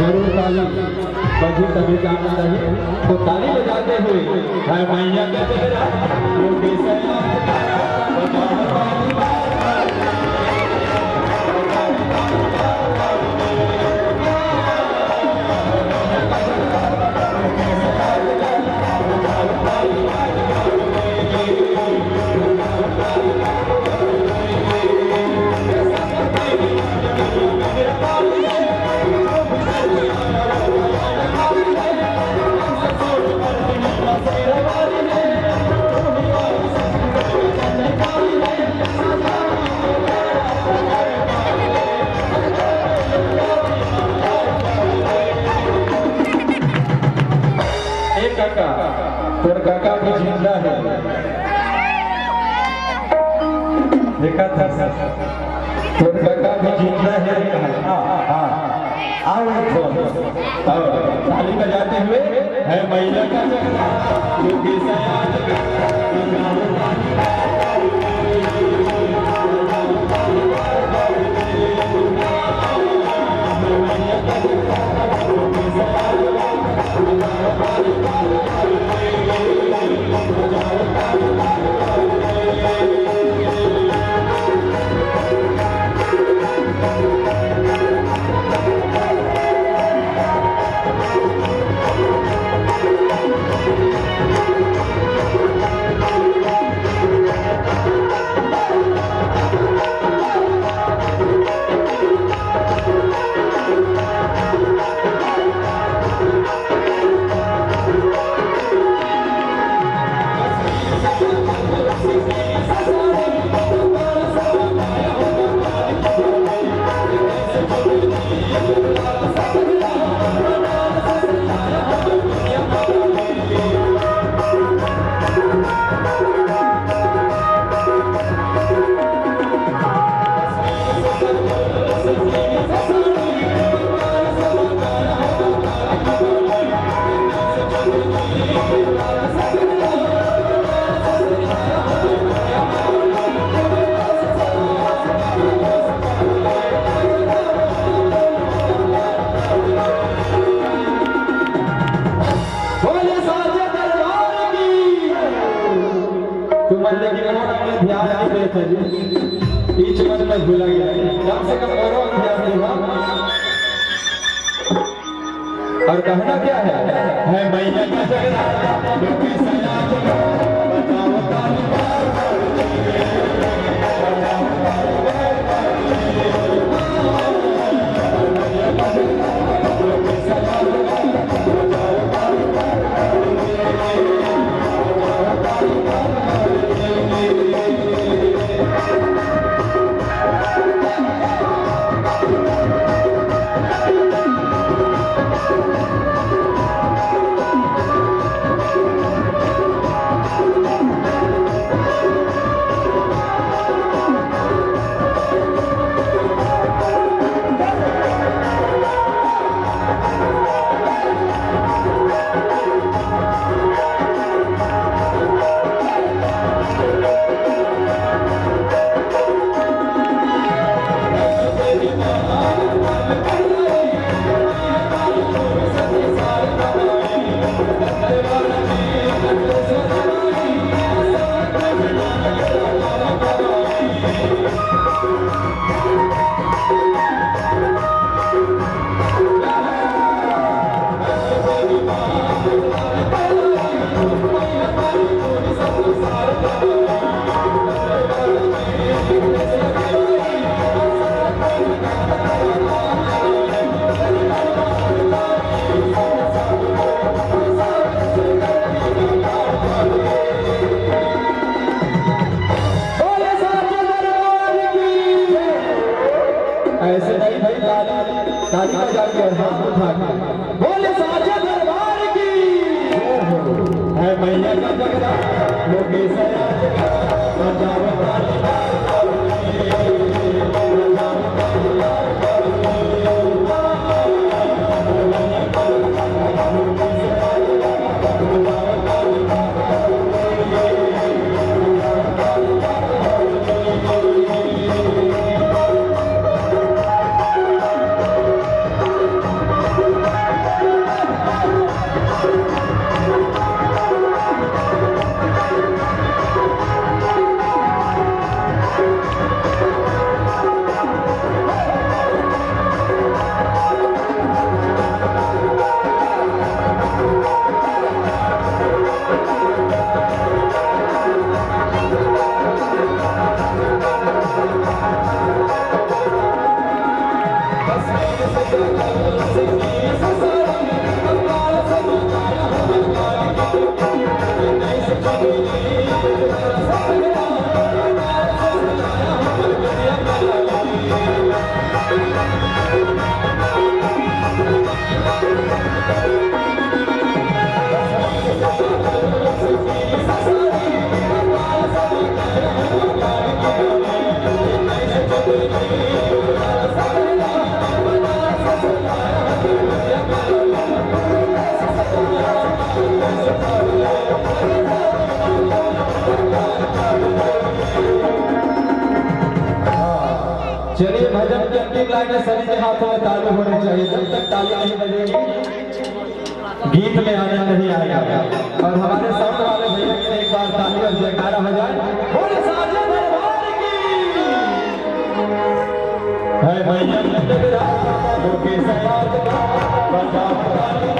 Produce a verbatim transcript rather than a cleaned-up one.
जरूर ताली बजी, तभी काम चली। तो ताली बजाते हुए है मैया का जगराता। ए काका, तोर काका भी जिंदा है। देखा था, तोर काका भी जिंदा है। हाँ, हाँ, आओ एक बार। और ताली बजाते हुए है मैया का जगराता। बोले साचे दरबार की। तुमन लेकिन मोर में ध्यान नहीं देत हव जी। इच मन में भुला गया। कम से कम मोरो ध्यान देवा। और कहना क्या है? है मैया का जगराता, लोग की सया जगराता, बताओ ताली। बोले साचे दरबार की। ऐसे नहीं भाई, ताली, ताली बजा के और हाथ उठा के। बोले साचे दरबार की। है मैया का जगरा, लोग चलिए, भजन की अंतिम लाइन है, सभी के हाथों में ताली होनी चाहिए। जब तक ताली नहीं बजेगी, गीत में आनंद नहीं आएगा। और हमारे साउंड वाले भैया के लिए एक बार ताली और जयकारा हो जाए। बोले साचे दरबार की। है भैया, लोकेश यादव, बजाओ ताली।